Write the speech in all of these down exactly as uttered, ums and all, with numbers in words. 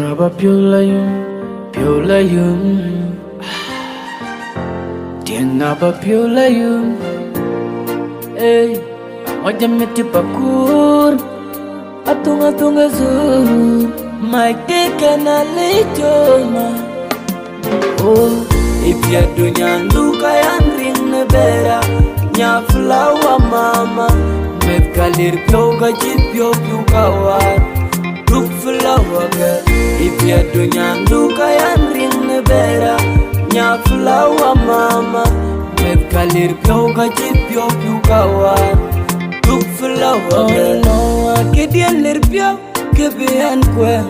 Aba piöl ayum, piöl ayum. Tiɛŋ aba piöl ayum. Ey, aŋɔc amit pakur. Athöŋ, athöŋ azur. Mai kekɛn alic joma. Oh, ipiɛdu nyandu ka yan riŋ në bera. Nya flower mama. Meth ka lir piɔ̈u ka cït piɔ̈u piu ka war. Duk flower girl, ipiɛdu nyandu ka yan riŋ në bera. Nya flower mama, meth ka lir piɔ̈u ka cït piɔ̈u piu ka war. Duk flower girl. Oh no, akëdiɛn lir piɔ̈u, kë bï ɛn kuɛn,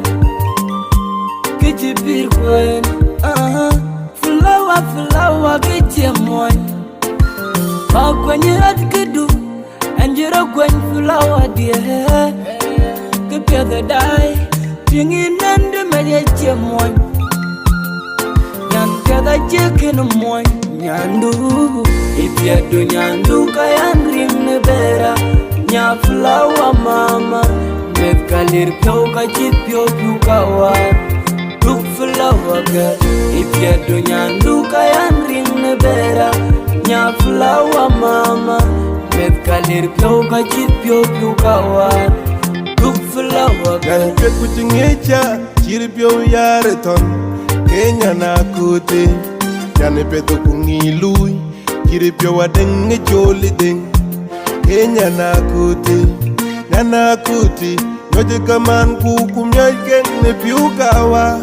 kë cï pïr kuɛn. Aha, flower, flower, kë cie muɔny. Ba kuɛny rɔt këdu, ɛn jï rɔ kuɛny flower diɛ. Kë piɛth ë dai, tiŋ yïn nɛn dë mɛc acie muɔny. Nyan piɛth acie kën muɔny, nyandu. Ipiɛdu nyandu ka yan riŋ në bera. Nya flower mama, meth ka lir piɔ̈u ka cït piɔ̈u piu ka war. Duk flower girl, ipiɛdu nyandu ka yan riŋ në bera. Nya flower mama, meth ka lir piɔ̈u ka cït piɔ̈u piu ka war. Duk flower girl. Nyan piɛth ku cï ŋic ca, cït piɔ̈u yar ë thɔn. Ke nyan akuti, nyan piɛth ku ŋic lui. Cït piɔ̈u adëŋ ë col ë dëŋ. Ke nyan akuti, nyan akuti. Nyuɔc ë kaman ku, ku miɔc keŋ në piu ka war.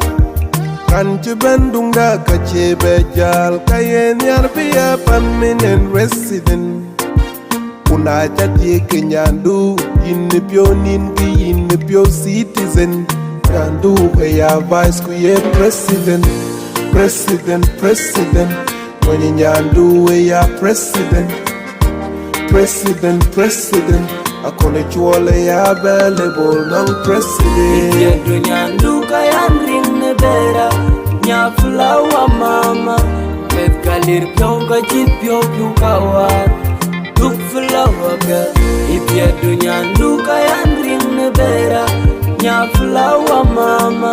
Kan cï bɛ̈n duŋda ka cie bɛ jäl, ka ye nhiar bï ya permanent resident. Ku na ca thiëëk ke nyandu, yïn ë piɔ̈u nïn kë yïn ë piɔ̈u citizen. Nyandu ë ya vice ku ye president, president, president. Mony nyandu ë ya president, president, president. Akɔn ë cuɔl ë ya available nɔŋ president. Ipiɛdu nyandu ka yan riŋ në bera. Nya flower mama, meth ka lir piɔ̈u ka cït piɔ̈u piu ka war. Duk flower girl, ipiɛdu nyandu ka yan riŋ në bera. Nya flower mama,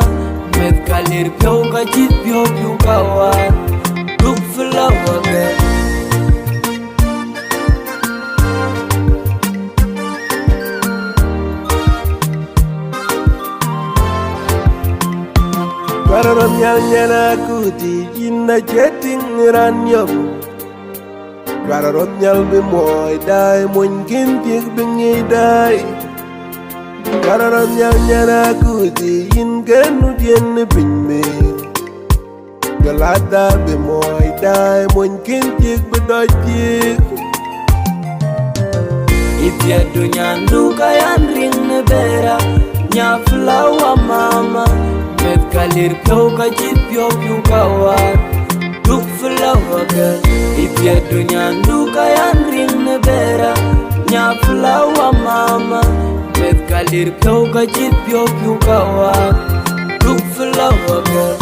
meth ka lir piɔ̈u ka cït piɔ̈u piu ka war. Duk flower girl. Cuarë rɔt nhial nyan akuti, yïn acie tïŋ raan yɔ̈p. Cuarë rɔt nhial bï muɔɔc daai, mony kën thiëk bï ŋic daai. Cuarë rɔt nhial nyan akuti, yïn kën nu diën në piny meel. Jɔl adhar bï muɔɔc daai, mony kën thiëk bï dɔc thiëk. Ipiɛdu nyandu ka yan riŋ në bera. Nya flower mama, meth ka lir piɔ̈u ka cït piɔ̈u piu ka war. Duk flower girl, ipiɛdu nyandu ka yan riŋ në bera. Nya flower mama, meth ka lir piɔ̈u ka cït piɔ̈u piu ka war. Duk flower girl.